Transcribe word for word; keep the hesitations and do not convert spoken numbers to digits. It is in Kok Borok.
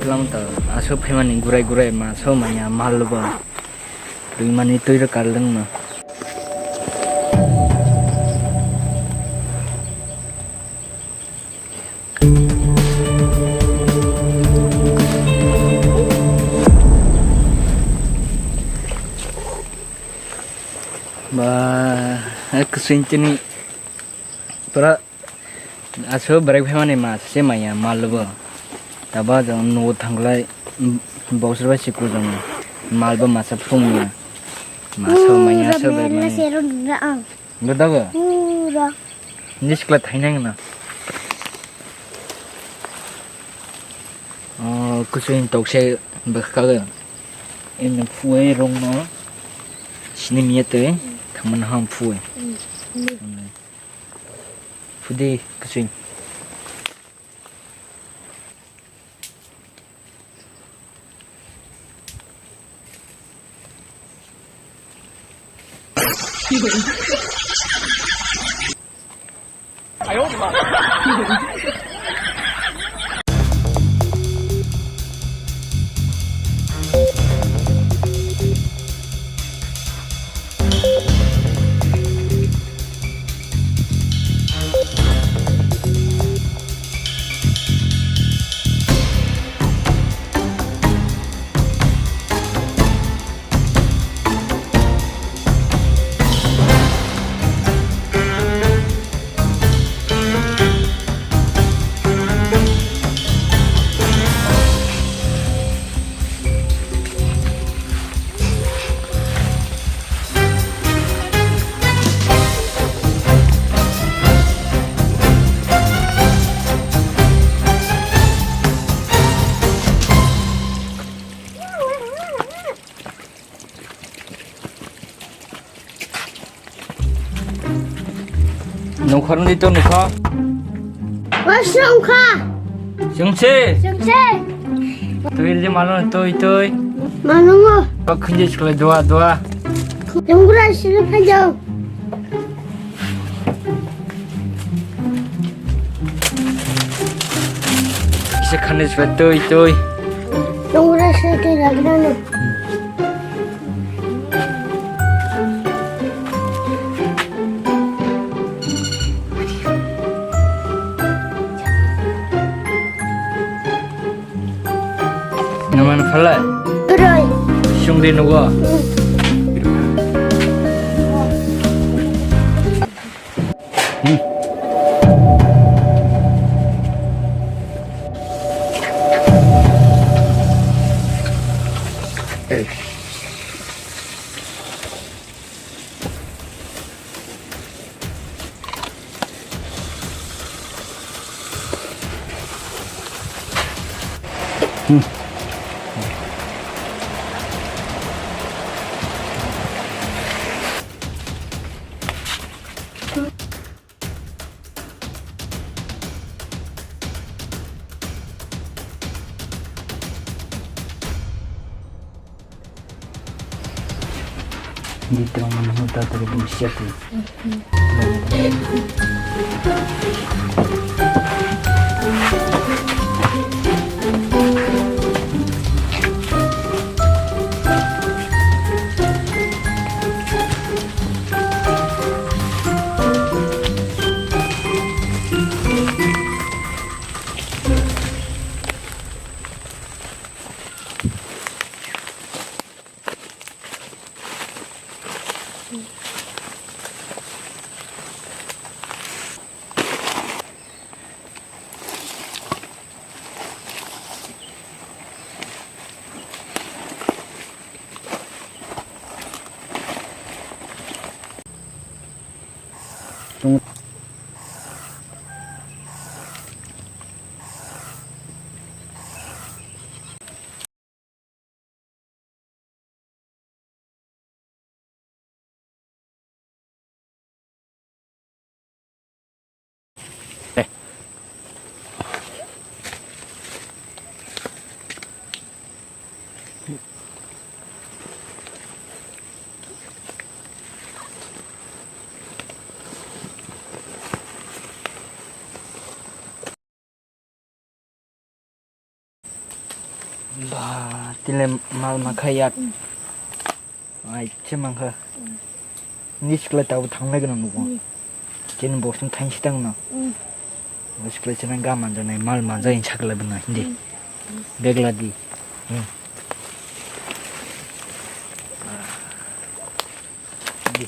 Lam ta, aswk phaimani gurai gurai ma so manya mal bo. Twi mani twi rw kal dwng no. Ba, ek swing tini pura. Aso break phaimani ma se maya mal bo. Taba jong no thanglai boxer bai sikul jong mal bo masa phung ya. Masa maya so bai mani. Goda go. Pura. Niskla thainang na. Oh, kusuin tokse bwkhago. Eno phuai rong no. Sini miya te. Thamana ham phuai. Phudi kusuin. Nongkhor ni to nokha. Wasrong kha. Sungse. Sungse. Tui je malo tui tui. Malungo. Kok khunje chukle dua dua. Lungra sile phajao. Kisa khani swa tui tui. Lungra sile tui lagrano. Naman phalai? Roi. Sungri nugo? Hmm. Di tong mano ta tari busia tu. Ba, tile mal makha yak. Ai, che mangkha. Ni sikla tabo thanglai gana nugo. Chini box ni thain sitang no. Box sikla chini ga manja nai mal manja in sakla bana hindi. Begla di. Di.